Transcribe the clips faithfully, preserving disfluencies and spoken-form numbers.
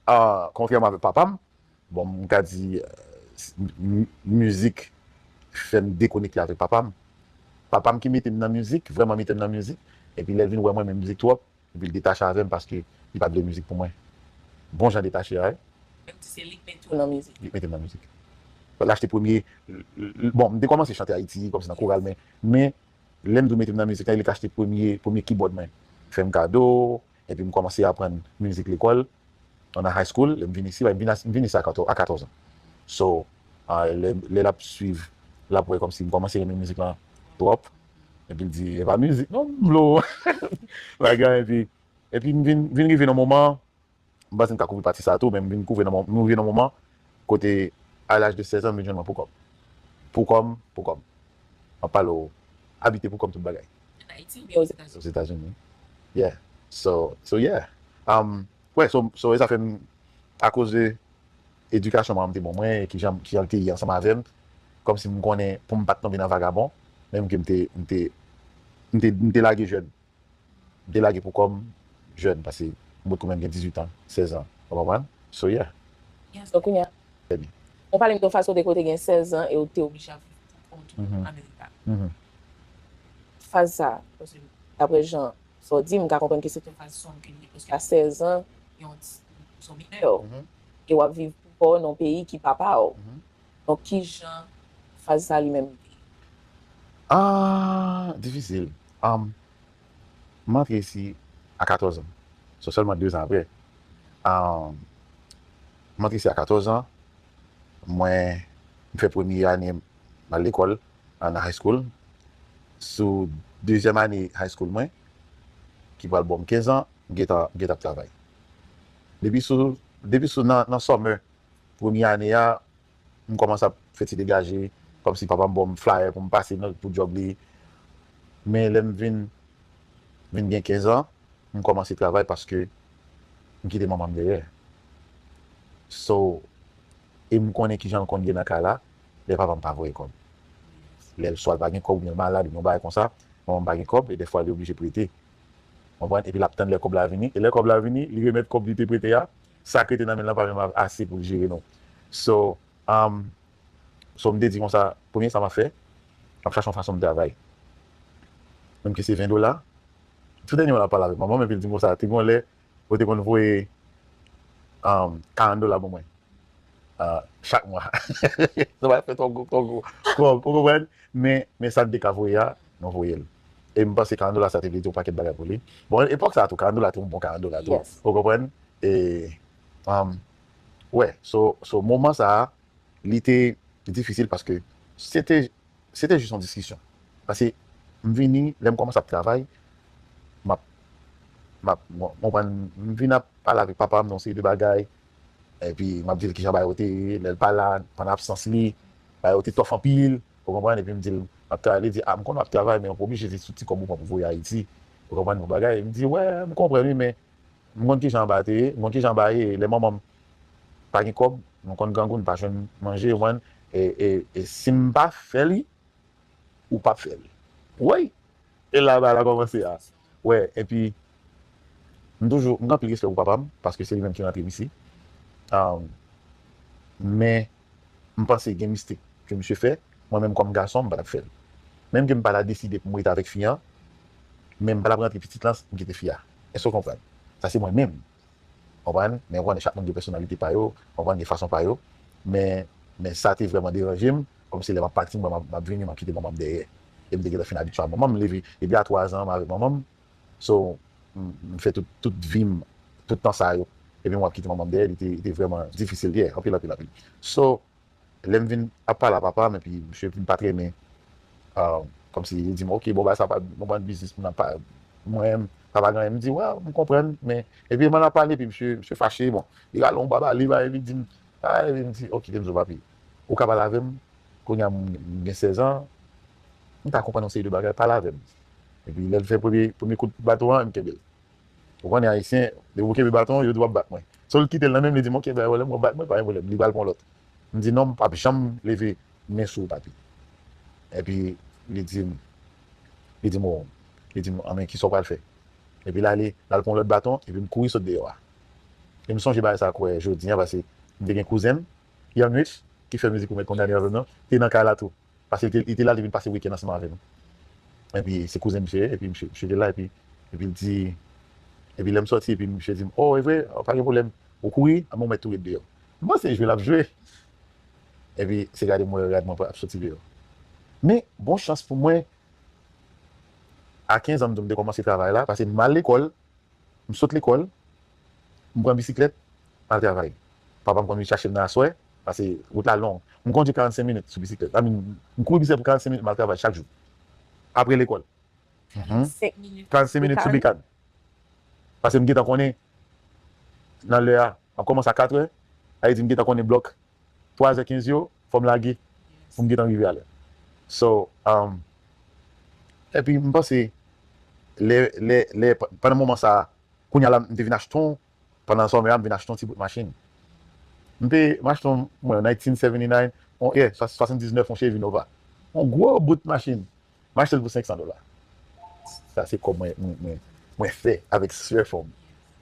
Ah, kontrèman avèk papa m, bon, m ka di, euh, s- m- m- mizik fè m dekonekte avèk papa m. Papa m ki mete m nan mizik, vrèman mete m nan mizik. Epi lè l vin wè mwen renmen mizik twòp, epi l detache avè m paske li pa t vle mizik pou mwen. Bon jan detache a, wi. Menm si se li k mete w nan mizik. Li mete m nan mizik. L achte premye, l- l- bon, m te kòmanse chante Ayiti, kòmsi nan koral, men, men lè m di w mete m nan mizik la, li k achte premye, premye kibòd mwen. Fè m kado, epi m kòmanse aprann mizik lekòl, nan high school, lè m vin isi, m vin, a- m vin isi a katòz, a katòz an. So, ah, lè, lè l ap swiv, l ap wè kòmsi m kòmanse renmen mizik lan twòp, epi l di, e pa mizik non, m vle w bagay, epi, epi m vin, vin rive nan moman, m panse m ka kouvri pati sa a tou, men m vin kouvri nan mo- m rive nan moman kote, a laj de sèz an, m vin jwenn mwen pou kò m. Pou kò m, pou kò m. M ap pale w, abite pou kò m tout bagay. An Ayiti oubyen Ozetazini? Ozetazini. Yeah. So, so yeah. Um, wè, so, so e sa fè m, akoz de edikasyon manman m te ban mwen, e kijan, kijan l te ye ansanm avè m, kòmsi m konnen pou m pa t tonbe nan vagabon, menm ke m te, m te, m te, m te lage jèn. M te lage pou kò m jèn, paske m potko menm gen dizuit an, sèz an. Ou konprann? So, yeah. Yeah, so kounye a. Ou pale m de yon fason de kote gen sèz an e ou te oblije ap viv pou kont ou Amerika. Faz sa, paske daprè jan sa w di, m ka konprann ke se te yon faz sonb ke li ye, paske a sèz an, yon ti, se yon minè, e w ap viv pou kò w nan yon peyi ki pa pa w. Donk, kijan faz sa li menm li te ye? Ah, difisil. Um, m antre isi a katòz an. So sèlman de zan apre. Um, m antre isi a katòz an. Mwen, m fè premye ane m al lekòl, nan high school. Sou dezyèm ane high school mwen, ki pral ban m kenz an, m gentan, m gentan ap travay. Depi sou, depi sou nan, nan summer, premye ane a, m kòmanse ap fè ti degaje, kòmsi papa m ban m flyer pou m pase nan, pou djòb li. Men lè m vin, vin gen kenz an, m kòmanse travay paske m kite manman m dèyè. So, e m konnen kijan l konn ye nan kay la, lè papa m pa voye kòb. Lè l swa l pa gen kòb, oubyen l malad, oubyen yon bagay konsa, manman m pa gen kòb, e dèfwa li oblije prete. Konprann? Epi l ap tann lè kòb la vini. E lè kòb la vini, li remèt kòb li te prete a, sa k rete nan men l lan pa menm ase pou l jere non. So, um, so m te di konsa, premye sa m ap fè, m ap chache yon fason m travay. Menm ke se ven dola, tou dènye mwen ap pale avèk manman m, epi l di m konsa, te gen yon lè, ou te konn voye um, karant dola ban mwen. Ah, chak mwa. Sa va fè twò gwo, twò gwo. Twò, ou konprann? Men, men sa n te ka voye a, nou voye l. E m panse karant dola sa te vle di yon pakèt bagay pou li. Bon, epòk sa a tou, karant dola te yon bon karant dola tou. Yes. Ou konprann? E, um, wè, so, so moman sa a, li te difisil paske se te, se te jis yon diskisyon. Paske m vini, lè m kòmanse ap travay, m ap, m ap, m konprann, m vin ap pale avèk papa m nan yon seri de bagay, epi m ap di l kijan bagay yo te ye, lè l pa la, pandan absans li, bagay yo te tòf anpil, ou konprann, epi m di l, m ap travay, li di, a, m konn w ap travay, men ou pa oblije se sou ti kòb ou pran pou voye Ayiti, ou konprann, yon bagay, m di, wè, m konprann wi, men m konn kijan anba te ye, m konn kijan anba ye, lè manman m pa gen kòb, m konn grangoun, pa jwenn manje, ou konprann, e, e, e si m pa fè li, ou p ap fè l. Woy! E la bagay la kòmanse a. Wè, epi, m toujou, m gen anpil respè pou papa m, paske se li menm ki rantre m isi. Um, men, m panse gen mistik ke misye fè, mwen menm kòm gason, m pa t ap fè l. Menm ke m pa ta deside pou m rete avèk fi an, men m pa t ap rantre pitit lan, m kite fi a. Èske w konprann? Sa se mwen menm. Konprann? Men ou konnen chak moun gen pèsonalite pa yo, konprann, gen fason pa yo. Men, men sa te vrèman deranje m, kòmsi lè m ap pati, m wè m ap, m ap vini, m ap kite manman m dèyè. E m te gentan fin abitye a manman m, leve, depi a twa zan, m avèk manman m. So, m, m fè tout, tout vi m, tout tan sa yo. Epi m ap kite manman m dèyè, li te, li te vrèman difisil, yeah, anpil, anpil, anpil. So, lè m vin ap pale a papa m, epi misye vin pa t renmen, ah, kòmsi li di m, ok, bon, bagay sa pa, bon, pa biznis, m nan pa, mwen, papa gen anyen, m di, wè, m konprann, men, epi m ap pale, epi misye, misye fache, bon, li rale yon baba, li ba, epi di m, ah, epi m di, ok, Kenzo, papi, ou ka pale avè m, kounye a m m gen sèz an, m ka konprann yon seri de bagay, pale avè m. Epi lè l fè premye, premye kout baton an, m kenbe l. Ou konnen Ayisyen, depi w kenbe baton, yo di w ap bat mwen. So l kite l nan men m, li di m, ok, bay pwoblèm, w ap bat mwen, pa gen pwoblèm. Li pral pran lòt. M di, non, m p ap janm leve men sou ou, papi. Epi li di m, li di m, oh, li di m, anben, kisa w pral fè? Epi l ale, l al pran lòt baton, epi m kouri sot deyò a. E m sonje bagay sa kwè jodi a, paske m te gen kouzen m, Young Rich, ki fè mizik ou mèt kondane avè m nan, te nan kay la tou. Paske li te, li te la, li vin pase wikenn ansanm avè nou. Epi se kouzen misye, epi misye, misye te la, epi, epi l di, epi lè m sòti, epi misye di m, "Oh, e vre? Oh, pa gen pwoblèm. Ou kouri, anben ou mèt tou ret deyò." M panse jwe l ap jwe. Epi se gade mwen, gade mwen ap soti deyò. Men, bon chans pou mwen, a kenz an, m di w m te kòmanse travay la, paske m al lekòl, m sot lekòl, m pran bisiklèt, m al travay. Papa m konn vin chache m nan aswè, paske wout la long. M kondui karannsenk minit sou bisiklèt. I mean, m kouri bisiklèt pou karannsenk minit, m al travay chak jou. Apre lekòl. Mhm. Karannsenk minit sou Bekan. Paske m gentan konnen, nan lè a, m ap kòmanse a katrè, sa vle di m gentan konnen blòk twazè kenz yo, fò m lage pou m gentan rive alè. So, um, epi m panse, lè, lè, lè, pandan moman sa a, kounye a la, m te vin achte yon, pandan summer a, m vin achte yon ti bout machin. M te, m achte yon, mwen, nineteen seventy-nine, yon, yeah, swasanndisnèf, yon Chevy Nova. Yon gwo bout machin. M achte l pou senk san dola. Sa se kòb mwen, mwen, mwen, mwen fè avèk sè fò m.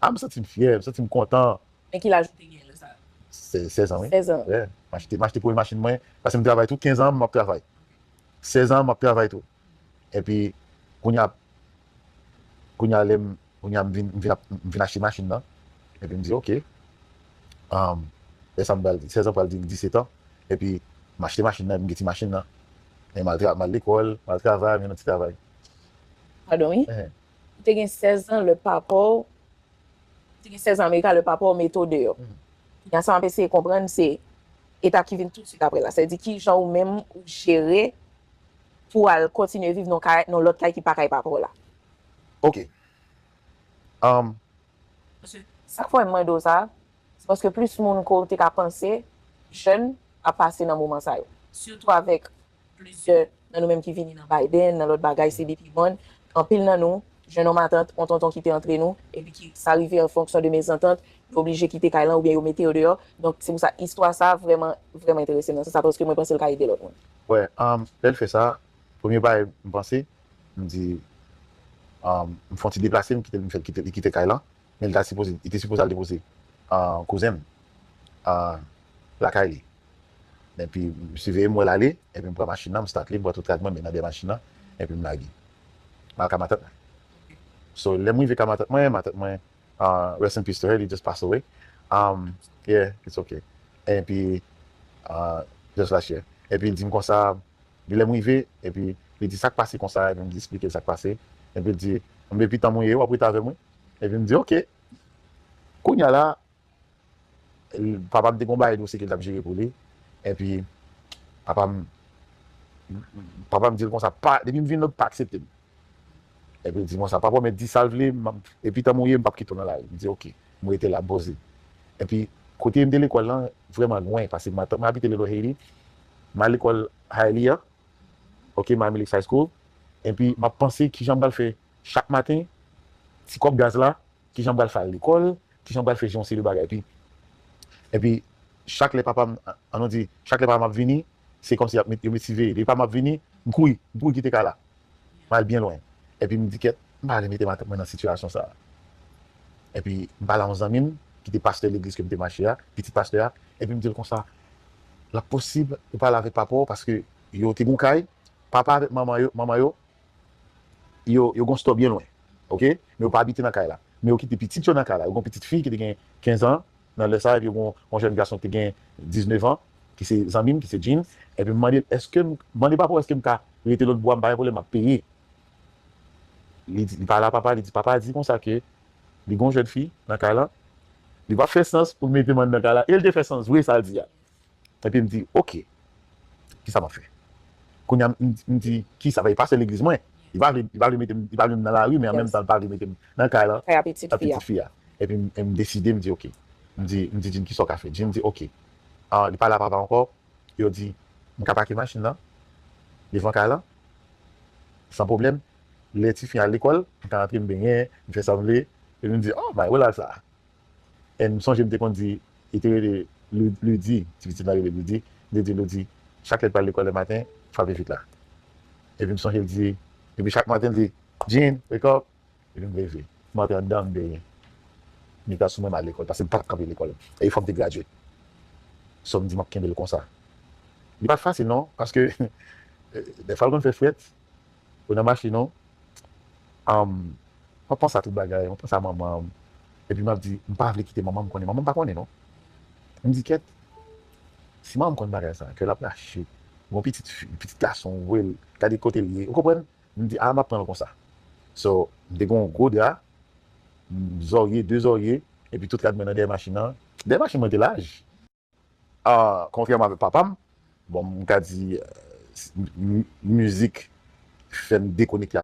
A, m santi m fyè, m santi m kontan. Men ki laj ou te gen lè sa? Se sèz an, wi. Sèz an. Yeah. M achte, m achte premye machin mwen, paske m travay tou, kenz an m ap travay. Sèz an m ap travay tou. Epi, kounye a, kounye a, lè m, kounye a, m vin, m vin, ap- m vin achte machin nan. Epi m di, "Ok." Um, lè sa m pral, sèz an pral vin disèt an. Epi, m achte machin nan, epi m gen ti machin nan. E m al tra- m al lekòl, m al travay, m gen yon ti travay. Padon, wi. Ehe. Ou te gen sèz an, lè papa w, ou te gen sèz an Amerika, lè papa w mete w deyò. Mhm. Kounye a, sa m ap eseye konprann, se etap ki vin toutswit apre la. Sa vle di, ki jan ou menm ou jere pou w al kontinye viv nan kay, nan lòt kay ki pa kay papa w la? Ok. Um, Paske sa k fè m mande w sa, se paske plis moun ke w te ka panse, jèn, ap pase nan moman sa yo. Sitou avèk plizyè nan nou menm ki vini nan Biden, nan lòt bagay, C D P one, anpil nan nou, jèn nonm atant, yon tonton kite antre nou, epi ki sa rive an fonksyon de mezantant, yo oblije kite kay lan oubyen yo mete yo deyò. Donk, se pou sa, istwa sa vrèman, vrèman enterese m nan sans sa, paske mwen panse l ka ede lòt moun. Wè, um, lè l fè sa, premye bagay m panse, m di, um, m fè yon ti deplase, m kite l, m fè l kite, li kite kay lan. Men li ta sipoze, li te sipoze al depoze, ah, kouzen m, ah, lakay li. Epi, m siveye m wè l ale, epi m pran machin nan, m start li, m pran tout rad mwen, m met nan dèyè machin nan, epi m lage. M al ka matant mwen. So, lè m rive ka matant mwen, matant mwen, ah, rest in peace to her, li just pass away. Um, yeah, it's okay. Epi, ah, just last year. Epi, li di m konsa, li lè m rive, epi li di, "Sa k pase konsa?" Epi m di, eksplike l sa k pase. Epi li di, "Enben, pi tan mwen ye, w ap rete avè mwen?" Epi m di, "Ok." Kounye a la, papa m te gon bagay dosye ke l t ap jere pou li. Epi, papa m, papa m di l konsa, "Pa, depi m vin la, w pa aksepte m." Epi l di konsa, "Papa, w mèt di sa l vle, m ap- epi tan mwen ye, m p ap kite w nan lari." M di, "Ok." M rete la, m poze. Epi, kote m te lekòl lan, vrèman lwen, paske m, mwen abite Little Haiti. M al lekòl Hialeah, ok, Miami Lakes High School. Epi, m ap panse kijan m pral fè chak maten, ti kòb gaz la, kijan m pral fè al lekòl, kijan m pral fè jere yon seri de bagay. Epi, epi, chak lè papa m, an nou di, chak lè papa m ap vini, se kòmsi y ap met- yo met siveye. Depi papa m ap vini, m kouri, m kouri kite kay la. M al byen lwen. Epi m di, "Kèt, m pa vle mete matant mwen nan sitiyasyon sa a." Epi m pale a yon zanmi m, ki te pastè legliz ke m te mache a, pitit pastè a, epi m di l konsa, "L ap posib ou pale avèk papa w, paske yo te gon kay, papa avèk manman yo, manman yo, yo, yo gon stò byen lwen, ok? Men yo pa abite nan kay la. Men yo kite pitit yo nan kay la. Yo gon pitit fi ki te gen kenz an nan lè sa, epi yo gon yon jèn gason ki te gen diznèf an, ki se zanmi m, ki se Jean. Epi m mande l, èske m, mande papa w, èske m ka rete lòt bò a, m pa gen pwoblèm, m ap peye." Li di, li pale a papa, li di, "Papa di konsa ke li gon jèn fi nan kay la, li p ap fè sans pou l mete m anndan kay la." E l te fè sans vre, sa l di a. Epi m di, "Ok, kisa m ap fè?" Kounye a, m, m di, "Kisa?" Li pastè legliz mwen. Li pa vle, li pa vle mete m, li pa vle m nan lari, men an menm tan, li pa vle mete m nan kay la, ak pitit fi a. Epi m, m deside, m di, "Ok." M di, m di Jean, "Kisa w ka fè?" Jean di, "Ok." Ah, li pale a papa ankò. Yo di, "M ka pake machin nan devan kay la, san pwoblèm. Lè tifi a al lekòl, m ka antre, m benyen, m fè sa m vle." Epi m di, "Oh, bay, wè la sa." E m sonje m te konn di, li te rele Lu- Ludy, ti pitit la rele Ludy, m te di Ludy, "Chak lè l pral lekòl lè maten, frape vit la." Epi m sonje l di, epi chak maten l di, "Jean, wake up." Epi m leve. M antre anndan, m benyen. Li ta sou mwen m al lekòl, paske m pa t ap kanpe lekòl. E fò m te gradye. So, m di m ap kenbe l konsa. Li pa t fasil non, paske dèfwa l konn fè frèt. Ou nan machin ou, um, mwen panse a tout bagay, mwen panse a manman m. Epi m ap di, m pa vle kite manman m konnen, manman m pa konnen non. M di, kèt, si manman m konn bagay sa, kè l ap rache. Gon pitit fi, pitit gason, ou wè l, gade kote l ye, ou konprann? M di, a, m ap pran l konsa. So, m te gon gwo dra, zòrye, de zòrye, epi tout rad mwen nan dèyè machin nan. Dèyè machin mwen te laj. Ah, kontrèman avèk papa m, bon, m ka di, euh, mizik fè m dekonekte